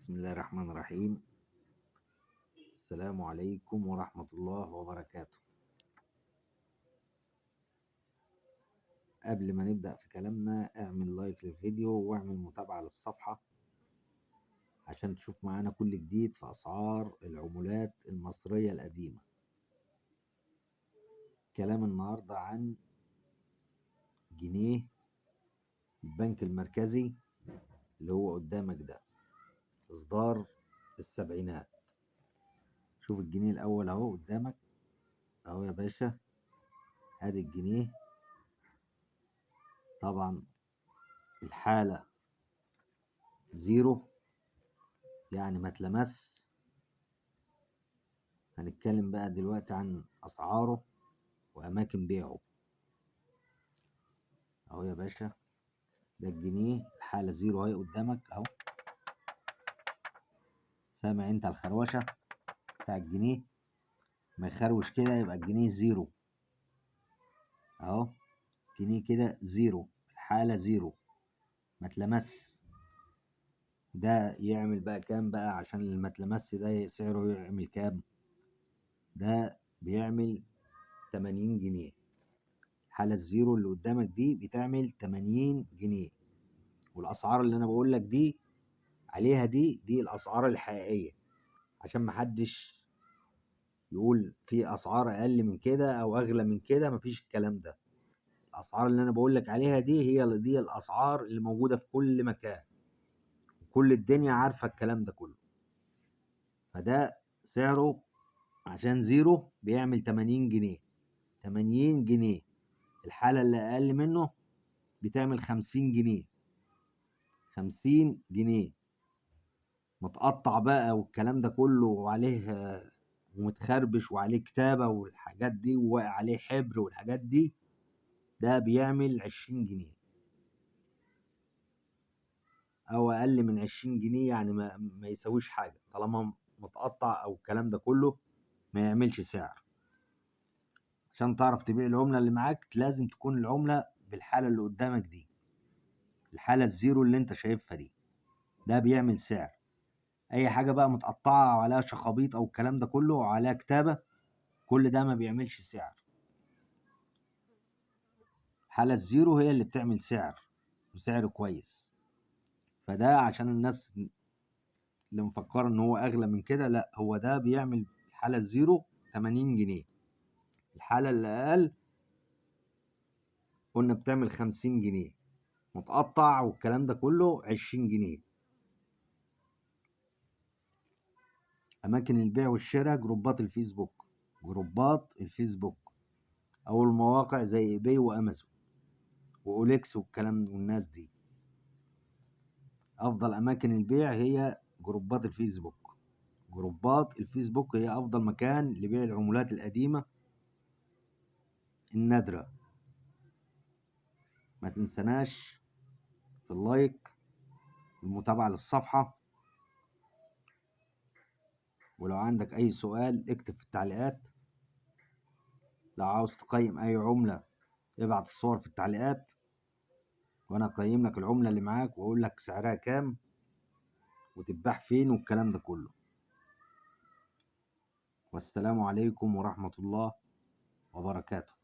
بسم الله الرحمن الرحيم. السلام عليكم ورحمة الله وبركاته. قبل ما نبدأ في كلامنا اعمل لايك للفيديو واعمل متابعة للصفحة عشان تشوف معانا كل جديد في أسعار العملات المصرية القديمة. كلام النهاردة عن جنيه البنك المركزي اللي هو قدامك ده، إصدار السبعينات. شوف الجنيه الأول أهو قدامك أهو يا باشا، ادي الجنيه. طبعا الحالة زيرو، يعني ما اتلمس. هنتكلم بقى دلوقتي عن أسعاره وأماكن بيعه. أهو يا باشا، ده الجنيه الحالة زيرو أهي قدامك أهو. سامع انت الخروشة بتاع الجنيه؟ ما يخروش كده يبقى الجنيه زيرو اهو. جنيه كده زيرو، الحالة زيرو، ما اتلمس. ده يعمل بقى كام بقى؟ عشان اللي ما اتلمس ده سعره يعمل كام؟ ده بيعمل 80 جنيه. الحالة الزيرو اللي قدامك دي بتعمل 80 جنيه. والأسعار اللي أنا بقول لك دي عليها دي الأسعار الحقيقية، عشان محدش يقول في أسعار أقل من كده أو أغلى من كده، مفيش الكلام ده. الأسعار اللي أنا بقول لك عليها دي هي دي الأسعار اللي موجودة في كل مكان، وكل الدنيا عارفة الكلام ده كله. فده سعره عشان زيرو بيعمل 80 جنيه، 80 جنيه. الحالة اللي أقل منه بتعمل 50 جنيه، 50 جنيه متقطع بقى والكلام ده كله، وعليه ومتخربش وعليه كتابة والحاجات دي، وواقع عليه حبر والحاجات دي، ده بيعمل 20 جنيه أو أقل من 20 جنيه. يعني ما يساويش حاجة طالما متقطع أو الكلام ده كله، ما يعملش سعر. عشان تعرف تبيع العملة اللي معاك لازم تكون العملة بالحالة اللي قدامك دي، الحالة الزيرو اللي انت شايفها دي، ده بيعمل سعر. اي حاجة بقى متقطعة وعليها شخابيط او الكلام ده كله وعليها كتابة، كل ده ما بيعملش سعر. الحالة الزيرو هي اللي بتعمل سعر، وسعر كويس. فده عشان الناس اللي مفكرة ان هو اغلى من كده، لا، هو ده بيعمل الحالة الزيرو 80 جنيه. الحالة اللي اقل قلنا بتعمل 50 جنيه، متقطع والكلام ده كله 20 جنيه. أماكن البيع والشراء جروبات الفيسبوك، جروبات الفيسبوك أو المواقع زي إيباي وأمازون وأوليكس والكلام والناس دي. أفضل أماكن البيع هي جروبات الفيسبوك. جروبات الفيسبوك هي أفضل مكان لبيع العملات القديمة النادرة. ما تنسناش في اللايك والمتابعة للصفحة، ولو عندك أي سؤال اكتب في التعليقات. لو عاوز تقيم أي عملة ابعت الصور في التعليقات، وأنا أقيم لك العملة اللي معاك وأقول لك سعرها كام وتتباع فين والكلام ده كله. والسلام عليكم ورحمة الله وبركاته.